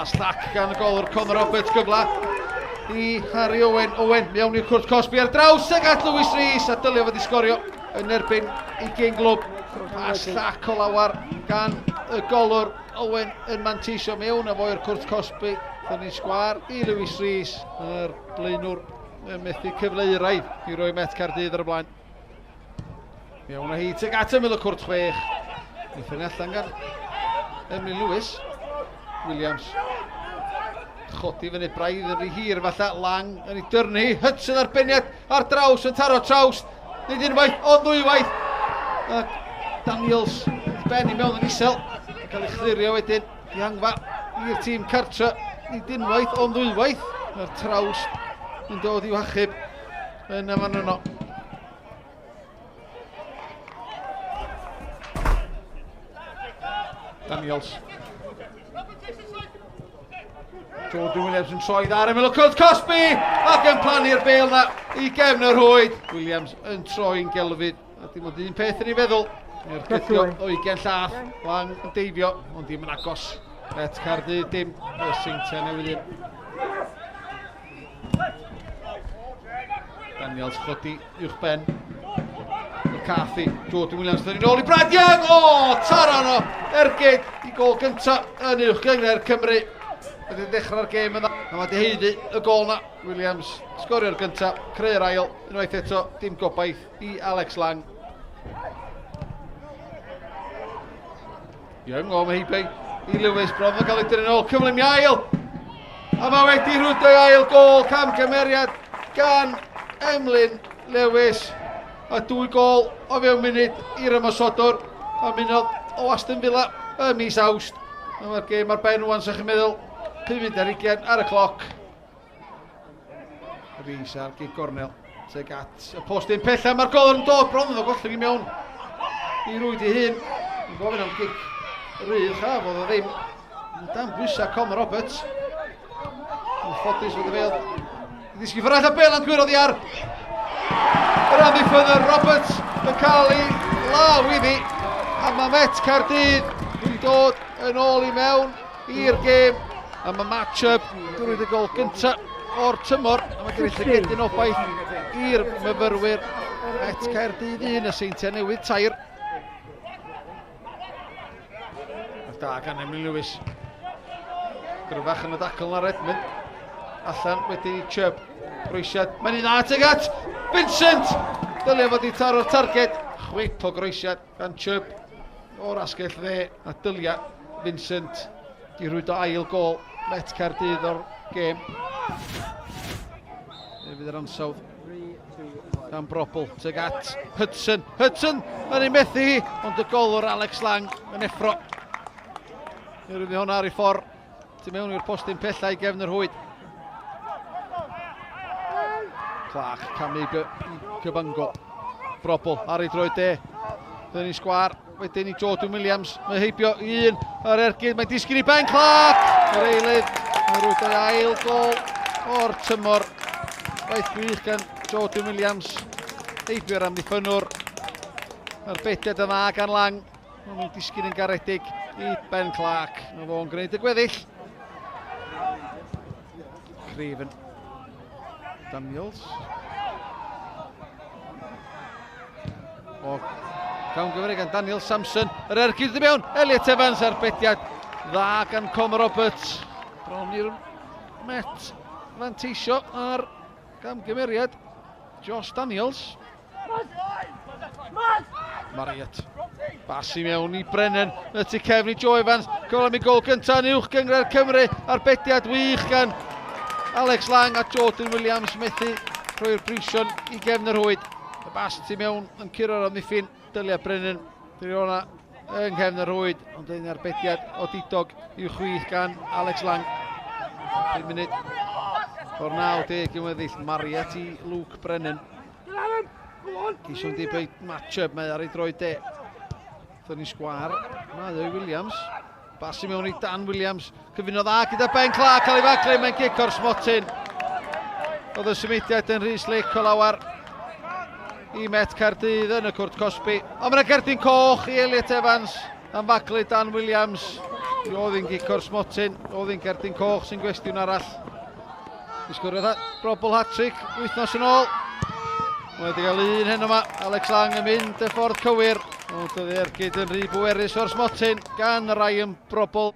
Pas llac gan y golwr Conor Roberts gyfle i Harry Owen. Owen mewn i'r cwrt cosbi ar draws ag at Lewis Rees a dylio fod i sgorio yn erbyn i gyn glwb. Pas llac o lawar gan y golwr Owen yn manteisio mewn a fo i'r cwrt cosbi. Thynnu sgwar i Lewis Rees, yr blaenwr yn methu cyfle euraidd i roi Met Caerdydd ar y blaen. Mewn â hi tuag at ymyl y cwrt chwech. Nithyn allan gan Emlyn Lewis. Williams. Chodi fyny braidd yn rhy hir falle. Lang yn ei dyrnu hi. Hudson ar beniad ar draws yn taro traws. Nid unwaith, ond ddwywaith. Ac Daniels ben i mewn yn isel. Yn cael ei chlirio wedyn. Dihangfa i'r tîm cartre. Nid unwaith, ond ddwywaith. Mae'r traws yn dod i'w hachub yn y fan yno. Daniels. Jordan Williams yn troi ar ymyl y cwrt Cosby ac yn plannu'r bel na i gefn y rhwyd. Williams yn troi'n gelfydd a dim ond un peth yn ei feddwl. Mae'r gydio o ugen llath, Lang yn deifio, ond dim yn agos. Bet Caerdydd dim, y Seintiau Newydd un. Daniels chodi uwch ben. McCarthy, Jordan Williams, ddyn ni'n ôl i Brad Young! O, oh, taro no! Ergyd i gol gyntaf yn uwch gynghrair Cymru. Wedi dechrau'r gêm yna. A mae di y gol na. Williams sgorio'r gyntaf, creu'r ail. Unwaith eto, dim gobaith i Alex Lang. Young o, mae heibio i Lewis, bron yn cael ei dynnu'n ôl, cyflym i ail. A mae wedi rhwydo i ail gol, camgymeriad gan Emlyn Lewis. A dwy gol o fewn munud i'r ymosodwr. A munodd o Aston Villa ym mis Awst. A mae'r gêm ar ben rwan, sa'ch chi'n meddwl, 5 munud ar 20 ar y cloc. Rees ar gig gornel. Teg at y postyn pella, mae'r gol yn dod bron iddo gollwng i mewn i rwyd ei hun. Yn gofyn am gic rydd, chafodd o ddim. Yn dan bwysau Conor Roberts. Yn ffodus fod y fel. I ddisgyn ffwrdd allan bel yn gwyrodd i ar. Yr amddiffynnwr Roberts yn cael ei law iddi. A mae Met Caerdydd wedi dod yn ôl i mewn i'r gêm. A mae match-up drwy'r y gol gyntaf o'r tymor. A mae gen i llygedyn obaith i'r myfyrwyr. Met Caerdydd 1, y Seintiau Newydd 3. Da gan Emily Lewis. Gryfach yn y dacl na Redmond. Allan wedi Chubb. Groesiad. Mae'n un at at Vincent! Dylia fod i taro'r targed. Chwip o groesiad gan Chubb o'r asgell dde a dylia Vincent i rwydo ail gol Met Caerdydd o'r gêm. Fe fydd yr ansawdd gan Brobl tuag at Hudson. Hudson yn ei methu hi, ond y golwr Alex Lang yn effro. Fe rydw hwnna ar ei ffordd. Tu mewn i'r postyn pella i gefn yr hwyd. Clark camu i Cyfango. Brobl ar ei droed de. Dyna ni sgwar. Wedyn i Jordan Williams. Mae heibio i un yr ergyd. Mae'n disgyn i Ben Clark. Yr eilydd. Mae'n rwydo i ail gol o'r tymor. Gwaith gwych gan Jordan Williams. Heibio'r amddiffynnwr. Mae'r bediad yn dda gan Lang. Mae nhw'n disgyn yn garedig i Ben Clark. Mae fo'n gwneud y gweddill. Craven. Daniels. O, cawn gyfri gan Daniel Samson. Yr ergyd i mewn. Elliot Evans ar bediad. Dda gan Conor Roberts. Bron i'r Met fanteisio ar gamgymeriad Josh Daniels. Marriott. Bas i mewn i Brennan. Y tu cefn i Joe Evans. Cyfle am ei gol gyntaf yn uwch gynghrair Cymru. Arbediad wych gan Alex Lang a Jordan Williams methu rhoi'r brision i gefn y rhwyd. Y bas tu mewn yn curo'r amddiffyn. Dylia Brennan. Diriona yng nghefn y rhwyd, ond un arbediad o didog i'w chwith gan Alex Lang. 5 munud o'r 90 yn weddill. Marriott i Luke Brennan. Geisio'n debyg match-up, mae ar ei droed de. Thynnu sgwar, mae o i Williams. Bas i mewn i Dan Williams. Cyfuno dda gyda Ben Clark, cael ei faglu, mae'n gic o'r smotyn. Oedd y symudiad yn rhy slic o lawer i Met Caerdydd yn y cwrt cosbi. Ond mae'n gerdyn coch i Elliot Evans am faglu Dan Williams. Oedd hi'n gic o'r smotyn, oedd hi'n cerdyn coch sy'n gwestiwn arall. Di sgoriodd Brobbel hat-trick wythnos yn ôl. Mae wedi cael un heno yma, Alex Lang yn mynd y ffordd cywir. Ond oedd ergyd yn rhy bwerus o'r smotyn gan Ryan Brobbel.